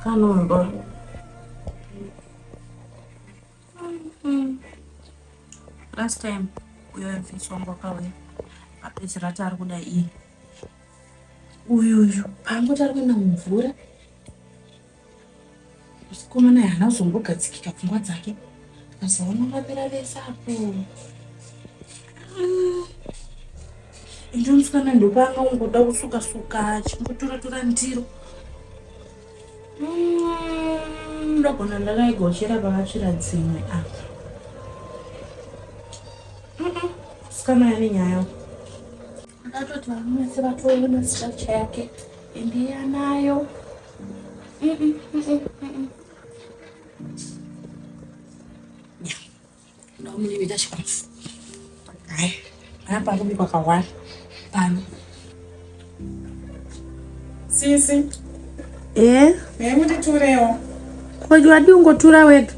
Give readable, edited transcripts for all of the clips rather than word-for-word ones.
Kanombo. Last time uyo mfisi wangu akauya apedzera ati ari kuda iyi. Uyuyu paangoti ari kuenda mumvura mukomana haana kuzombogadzikika pfungwa dzake akazoona vamira vese apo. Ende musikana ndopaanga ungoda kusuka suka achingotora tora ndiro. Ndogona ndakaigochera pakatsvira dzimwe apa. Musikana ane nyaya. Akatoti varume vese vatoona structure yake ende yanayo. Ndomunivita chikafu. Hai, apa kubikwa kawani pano. Sisi. Eh? Eh, munditurewo. Ko wadii ungotura wega?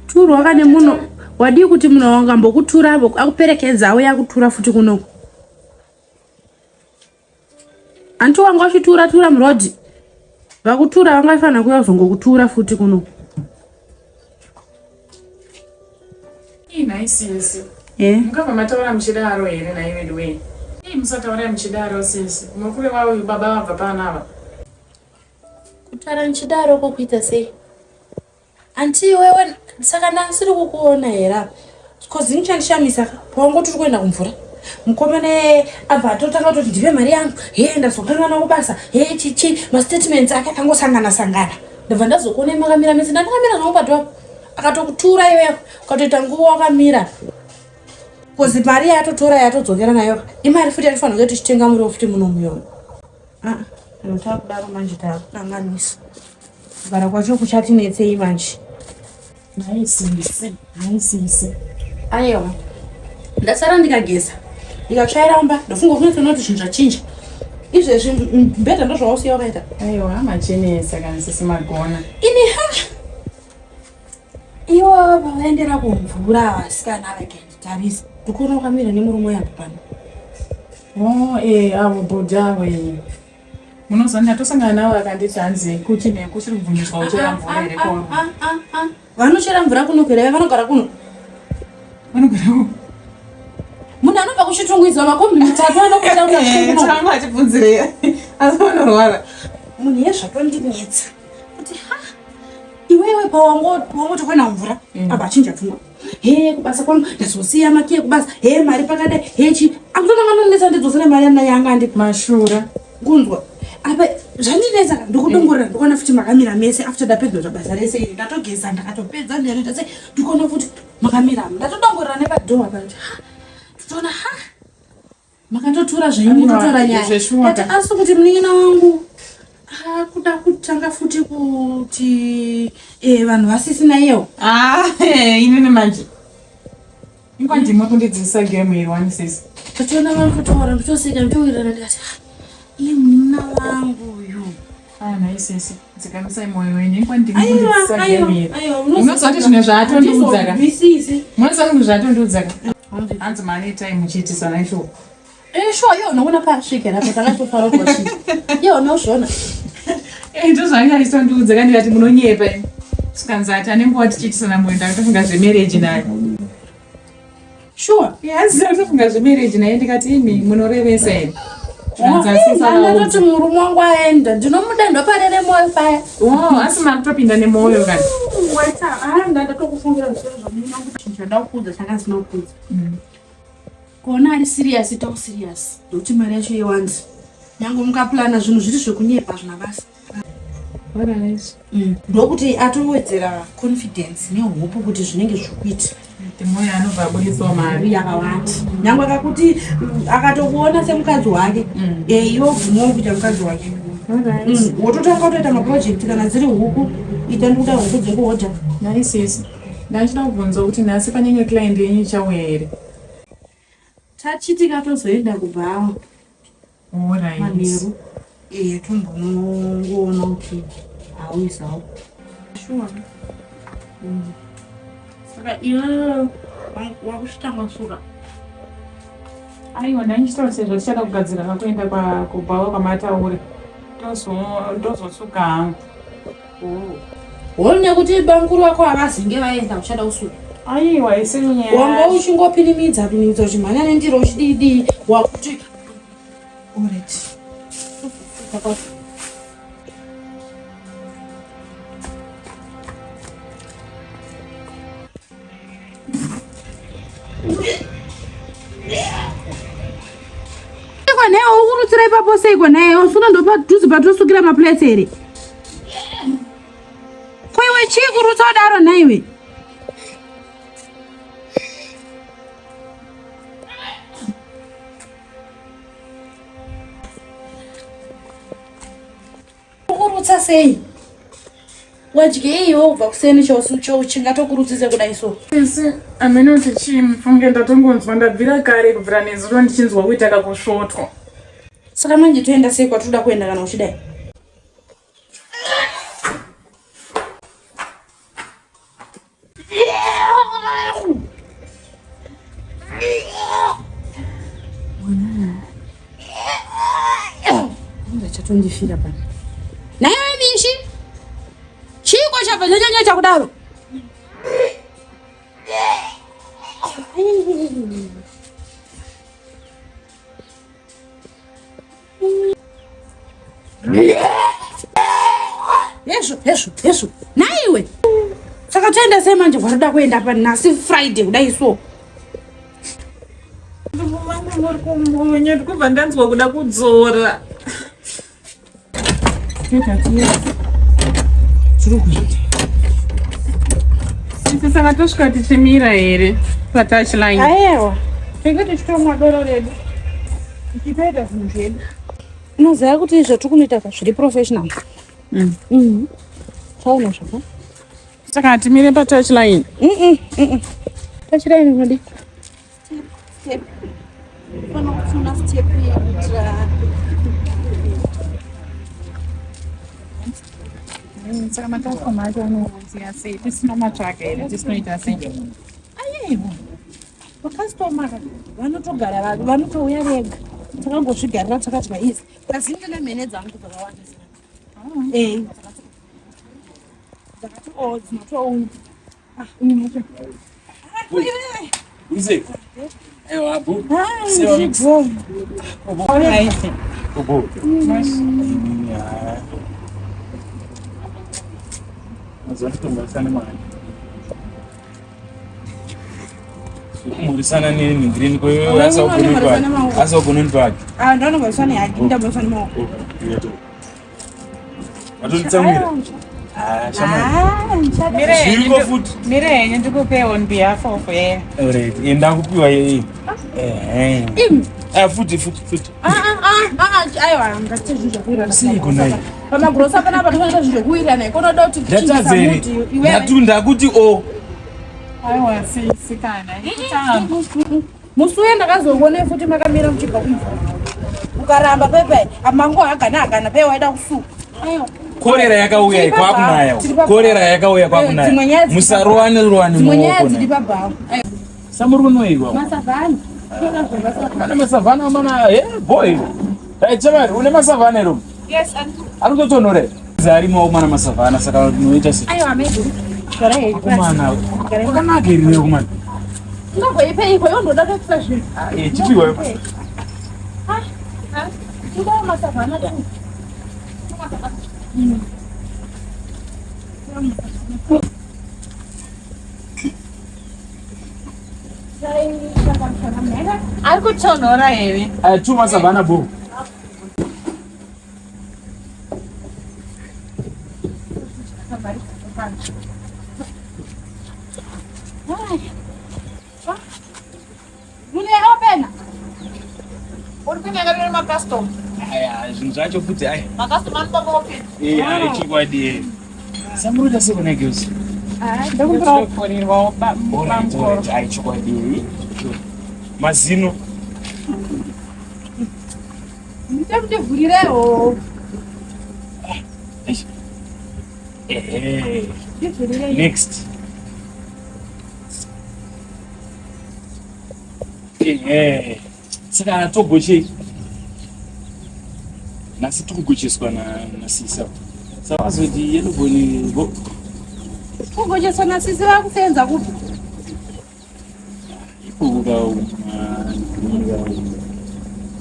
Turwa kane muno. Wadii kuti munhu wangambokutura akuperekedza auya akutura futi kunoku. Anti wanga uchitura tura muroad. Vakutura vanga vafanira kuuya kuzongokutura futi kuno. Ii nhai sisi. Eh? Mungabva mataura muchidaro here nhai veduwee? Ii musataura muchidaro sisi. Murikure uyu baba vabva pano ava. Kutaura muchidaro ko kuita sei? Anti iwewe saka ndasiri kukuona here apa? Cause ini chandishamisa pawangoti uri kuenda kumvura mukomana iyeye abva atotanga kutoti ndipe mari yangu he ndazokanganwa kubasa he chichi mastatements ake akangosangana sangana ndabva ndazokuona makamira mese ndandakamira zvangu padhoo akatokutura iwewe ukatoita nguva wakamira cause mari yaatotora yaatodzokera nayo imari futi yatofanira kunge tichitenga muriwo futi muno muyona ah, kana takudaro manje takukanganisa Kugara kwacho kuchatinetsei manje. Nhai sisi, nhai sisi. Aiwa. Ndasara ndikageza. Ndikatsvaira mumba, ndofunga kunotsoona kuti zvinhu zvachinja. Izvezvi mbhedha ndozvawausiya wakaita. Aiwa, machenesa kana sisi magona. Ini ha. Iwo pavaendera kumvura vasikana vakanditarisa. Ndikuona wakamira nemurume uya pano. Oh, eh, avo bhodhi avo eh. Munoziva ndatosangana navo vakanditi hanzi kuchine kusiri kubvumidzwa kuchera mvura here ko. Vanochera mvura kuno here vanogara kuno? Vanogara kuno. Munhu anobva kuchitungwiza makombi matatu anokuita kuti asvike kuno. Tanga achibvunzirei asi vanorwara. Munhu iye zvatondinetsa kuti ha iwewe pawangoti kwena mvura apa achinja pfungwa. He kubasa kwangu ndazosiya makiye kubasa he mari pakadai he chi akutotanga ndonetsa ndidzosere mari yanda yanga andi mashura kunzwa apa zvandinetsa ndikudongorera ndikuona futi makamira mese after ndapedza kuita basa rese iri ndatogeza ndakatopedza ndinoita sei ndikuona futi makamira ndatodongorera nepadhowa apa ha totoona ha Makatotura zvenyu mutotora nyaya. Zveshuwa But asi kuti munin'ina wangu akuda kutanga futi kuti eh, vanhu vasisina iyewo. Ah, eh, inini manje. Ingwa ndimwe kundidzidzisa game iri wani sisi. Totoona vari kutaura ndotoseka ndotowirirana ndikati "Ah, iye munin'ina wangu uyu. Ah, nhai sisi. Dzikamisai moyo wenyu. Ingwa ndimwe Aiwa, kundidzidzisa aiwa, game iri. aiwa, Munoziva kuti zvinhu zvaatondiudza ka. Handizonzwisisi. Munoziva kuti zvatondiudza ka. Hanzi mane time muchiitisana ishuwa. Eh, sure, iye unoona paasvika napo takatofara kuti iye unozviona. Eh, ndozvaanga achitondiudza ka ndikati munonyepa imi. Zvikanzi ati ane nguva tichiitisana moyo ndakatofunga zvemarriage naye. Sure. Eh, hanzi ndakatofunga zvemarriage naye ndikati imi munorevesa here. Zvikanzi asi Ndatoti murume wangu aenda ndinomuda ndoparere moyo paya. Oh, asi makutopinda nemoyo kani. Waita, ah, ndatokufungira zvisoro zvamunoda kuti chinhu kuudza changa ndisina kukuudza. Kuona ari serious itawo serious ndokuti mari yacho iwande. Nyange mukaplana zvinhu zviri zvekunyepa hazvina basa. Alright. Ndokuti atowedzera confidence nehope kuti zvinenge zvikuita. Moyo anobva abudisawo mari. Mari yakawanda. Nyange akakuti akatokuona semukadzi wake. Eh, iwe ubvumawo kuita mukadzi wake. Alright. Wototanga kutoita maproject kana dziri huku ita ndikuda huku dzekuhodha. Nhai sisi. Ndachida kubvunza kuti nhasi pane imwe client yenyu ichauya here? Tachiti katozoenda kubhawa Alright. manheru. Eh, tombonongoona kuti hauizawo. Sure. Saka iwe wakuchitanga suka. Aiwa, ndanga ndichitaura sezvo tichada kugadzira kakuenda kubhawa kwamataura. Ndozosuka hangu. Hol nekuti bamukuru vako havazinge vaenda uchada kusuka. Aiwa isiri nyaya. Wanga uchingopinimidza pinimidza uchimhanya nendiro uchidii wakuti alright. Iko naye ukurutsira ipapo seiko naye usuna ndopadhuze patosukira maplates here ko iwe chii kurutsa kudaro nhaiwe Ukurutsa sei? Wadyei iwe kubva kuseni chingatokurutsise kudai so? Sisi, amene kuti chii mufunge ndatongonzwa ndabvira kare kubvira nezuro ndichinzwa kuita kakusvotwa. Saka manje toenda sei kwatinoda kuenda kana uchidai? Chatondifira pano. Naiwe Mishi. Chiko chabva chanyanya chakudaro. Hezvo, hezvo, hezvo. Naiwe. Saka toenda sei manje kwaroda kuenda pa nhasi Friday kudai so. Muri kumbonya ndikubva ndanzwa kuda kudzora. Sisi saka tosvika tichimira here patouch line? Ayewa. Tinge tichitomwa doro redu. Tichitoita zvinhu zvedu. Unoziva kuti izvo tiri kunoita zviri professional. Mm. Mm. Taona zvako. Saka hatimire patouch line. Mm -mm. Touch line unodi. Step. Fana kufuna step yekuitira Saka makastoma acho anoziva sei tisina matsvaka here tisinoita sei? Aiwa. Makastoma vanotogara vanotouya vega. Takangozvigarira takati vaizi. Plus ndine mhene dzangu dzakawanda. Ah. Eh. Dzakati oh dzinotouya. Ah, Uze. Ewa bu. Bobo. Kumhoresana nenhingirini asaugononi pake. Ah, ndonomhoresana yake, ndamhoresana maoko. Watonditsamwira? Ah, Zviriko futi. Mire henyu ndikupe on behalf of her. Alright, enda kupiwa yeye. Eh. Ah, futi futi futi. Ah ah ah ah, aiwa ngati zvinhu zvekuwirirana. Seiko naye? Pamagrosa panapa tofanira zvinhu zvekuwirirana. Ikonoda kuti ndatadza here? Ndatunda kuti o. Aiwa sikana. Ikutamba. Musi uye ndakazokuonai futi makamira muchibva kumvura. Ukaramba pepe amango hagana hagana pe waida kusuka. Aiwa. Korera yakauya kwakunaya. Korera yakauya kwakunaya. Musarowane rowane Dzimwe nyaya dziri pabhawa. Samuri kunoiwa. Masavhana. Mana masavhana mana eh boy. Hey chamari une masavhana here? Yes, antu. Ari kutotonhora. Arimo mana masavhana saka unoita sei? Aiwa maybe. Kumana. Kwakanaka here kumana? Ndingagoipe iko iwe ndoda kuita zvinhu. Eh chipiwa. Ah. Ah. Ndoda masavhana tu. Ari kutonhora here? Eh tu masavhana bo. Mune opena. Uri kunyangarira makastoma. Aya zvinhu zvacho futi aya. Makastoma anopa open. Eh aya chokwadi. Samuruta sei kuna girls? Ah, ndokumbira kufonerwawo bamukuru. Aya chokwadi. Mazino. Ndichakundivhurirewo. Ehe. Next. Ehe. Saka togochei? Nhasi tiri kugocheswa nasisi ava. Saka vazoti yellow bo. Kugocheswa nasisi vakusenza kupi? Ikoko ka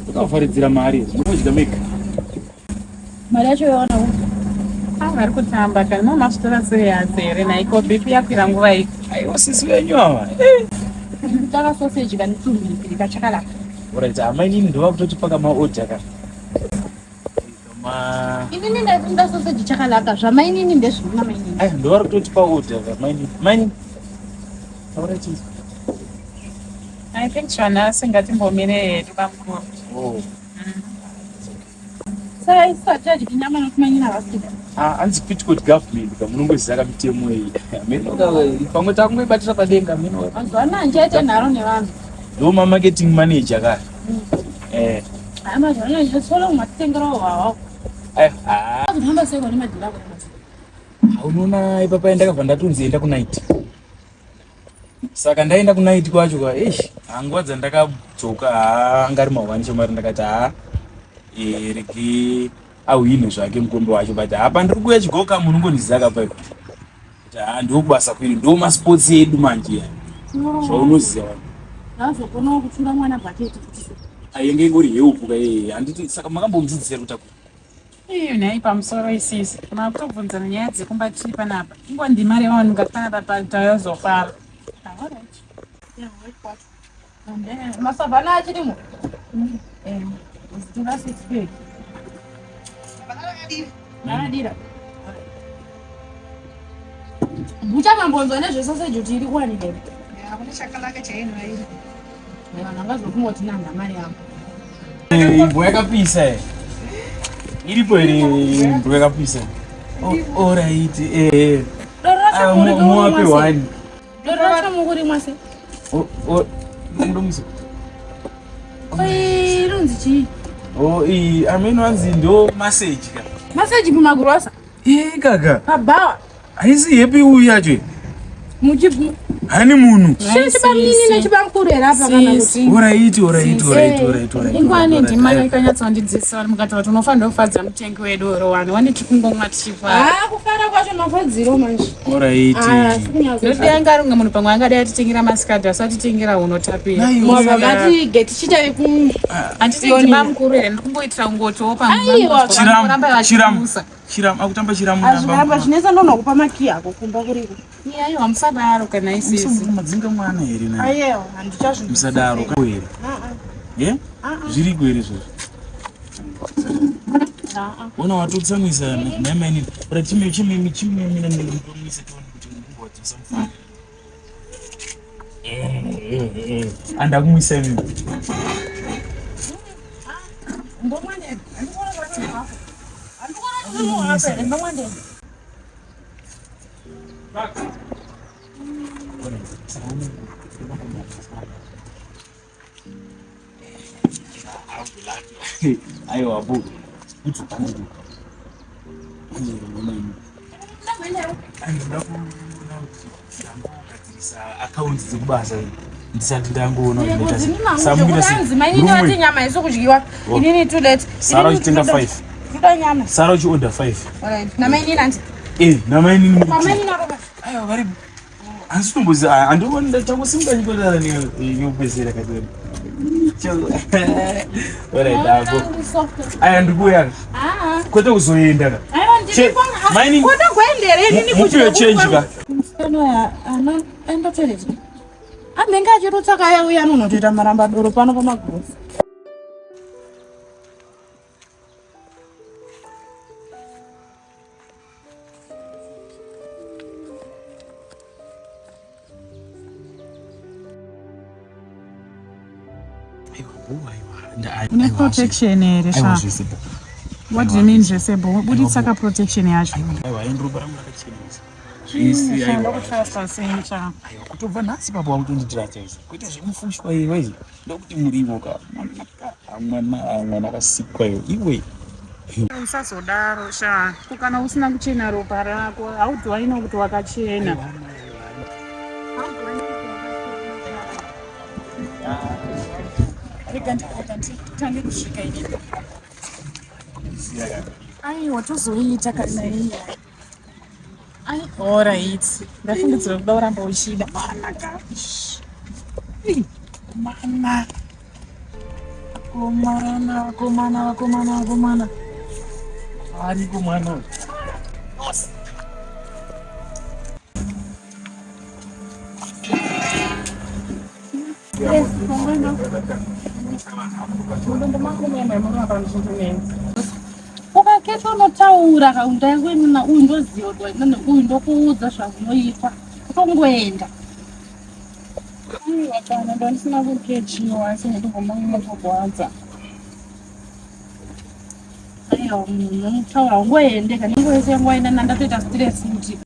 ukavharidzira mari munodya mega. Mari yacho yawana kupi? Ah, vari kutamba kani mama mazvitora serious here naiko BP yakwira nguva iyi. Aiwa sisi venyu ava. Kutanga sausage kani tumhiripiri kachakalaka. Alright, amainini ndova kutotipa kama order ka. Kama Inini ndaida sausage chakalaka zvamainini ndezvina mainini. Aiwa ndova kutotipa order ka mainini. Mainini. Taura chii? I think zvanhasi ngatimbomire hedu bamukuru. Oh. Saka isu hatidyi nyama nokuti mainini havasida. Ah, hanzi pitcoat government ka munongoziva ka mitemo iyi. Hameno ka pamwe takungoibatira padenga hameno. Mazuva anaya ndichaita nharo nevanhu. Ndo ma marketing manager ka. Eh. Haya mazuva anaya ndichatsolo matitengerawo hwawa. Aiwa. Ah, Azofamba sei kwane madhira ako masi. unoona ipapa ndakabva ndatonzi enda kunight. Saka ndaenda kunight kwacho ka eish, nguva dzandakadzoka haa anga ari mahwani chomari ndakati haa eh, rege ahwine zvake mukombe wacho but haa pandiri kuuya chigoka munongondiziva ka paipo. Kuti haa ndokubasa kwedu ndo masports edu manje ya. Zvaunoziva wani. Azokonawo kutura mwana bhaketi kuti so. Ayenge ingori help ka eh handiti saka makambomudzidzisa here kutakura. Iyo nhai pamusoro isisi makutobvunzana nyaya dzekumba tiri panapa ingwa ndima revanhu ngati panapa patayozofara. Alright. Yeah, wait what? Masavana achirimo? Eh, zitora six pack. Akadira. Muchamambonzwa nezvesoseji kuti iri kuwanika here? Hakuna chakanaka chaino iri. Vanhu vangazofunga kuti nanda mari yangu. Imbwa yakapisa eh. Iripo here imbwa yakapisa? Oh, alright eh eh. Doro racho Ah, muri muwape kurimwa sei? one. Doro racho mukurimwa sei? Oh, oh, ndomusa. Oi, rinonzi chii? Oh, iyi ameno anzi ndo massage ka. Maseji mumagrosa Eh kaka, pabhawa haisi happy uyu yacho. muchi Hani munhu. chii chibamnini nechibamkuru here apa kana kuti? Sisi. Alright, alright, alright, alright, alright. Ingwani ndima yakanyatsondidzidzisa vari mukati kuti unofanira kufadza mutengi wedu oro wani wani tiri kungomwa tichifara. Ah, kufara kwacho mafadziro manje. Alright. Ah, sikunyatso. Ndoda anga ari kunge munhu pamwe angadai atitengera masikati asi atitengera hunotapira. Mwabva mati geti chichave ku Handiti ndima mukuru here ndiri kungoitira kungotiwo Aiwa. Chiramu, chiramu. Chiramu, akutamba chiramu azvikaramba zvinetsa ndonokupa makiyi ako kumba kuriko. Aiwa musadaro kana isisi. Madzinga mwana here na. Aiwa, handichazvi. Musadaro ka here. Eh? Zviriko here izvozvo? Ona watotsamwisa nemaini. Ora chime chime chime mina ndikutomwisa tione kuti mukumbo wadzosa mufana. Eh eh eh. Andakumwisa mimi. Ndomwandeni. Handikuona kuti hapo. Handikuona kuti muhapo here ndomwandeni. Aiwa bo. Kuti kuti. Andinoda kuona kuti ndangogadzirisa akaunti dzekubasa ndisati ndangoona kuti ndaita sei. Samuita sei? Anzi mainini Rumwe. vati nyama haisi kudyiwa. Inini too late. Sara uchitenga 5. Toda nyama. Sara uchiorder 5. Alright. Namainini anti. Eh, namainini muri kuchi- Pamainini arova. Aiwa varipo. Hansi tombozi handioni ndachangosimuka chikotara nekupedzisira kati. Alright, apo. Aya ndikuuya. Ah. Kwete kuzoenda ka. Aiwa ndiripo. Mainini. Kwete kuendera inini Mupiwe change ka. Musikana uya ana aenda toilet. Anenge achirutsaka aya uya anonotoita maramba doro pano pamagurusi. Une protection here Aiwa sha. zvese bo. What do you mean zvese bo? Buditsa ka protection yacho. Aiwa indropa rangu rakachenesa. Zvese aiwa. Ndokutrusta sei cha. Aiwa kutobva nhasi papo wakutonditirasa izvi. Kuita zvemufushwa iwe izvi. Ndokuti muriwo ka. Mwana mwana akasikwa iwe. Iwe. Usazodaro sha. Ko kana usina kuchena ropa rako, how do I know kuti wakachena? Rega nditange kusvika inini. Aiwa tozoiita kana iya. Ai, alright. Ndafungidzira kuda kuramba uchida. Mana ka. Mana. Komana, vakomana, vakomana, vakomana. Ariko mwana uyu. Ukaketa unotaura kaundaingoinana uyu ndoziva kuti wainana uyu ndokuudza zvamunoitwa kutongoenda. Aiwa kana ndandisina kukechiwa asi ndikugomangogwadza. Aiwa munhu unotaura ungoende kana ingoese yangoenda ndatoita stress kuti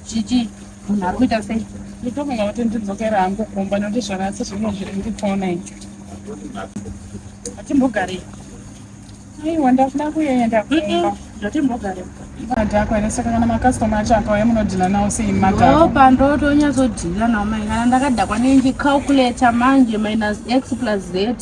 chichi munhu ari kuita sei. Nditofunga kuti ndidzokere hangu kumba nekuti zvanasi zvimwe zviri ndipona izvi. Hatimbogarei. Aiwa ndakuda kuenda kumba. Hatimbogarei. Madhakwa here saka kana makastoma acho akauya munodhila nawo sei madhakwa? Opa ndotonyatsodyira nawo mai kana ndakadhakwa nenji calculator manje minus x plus z.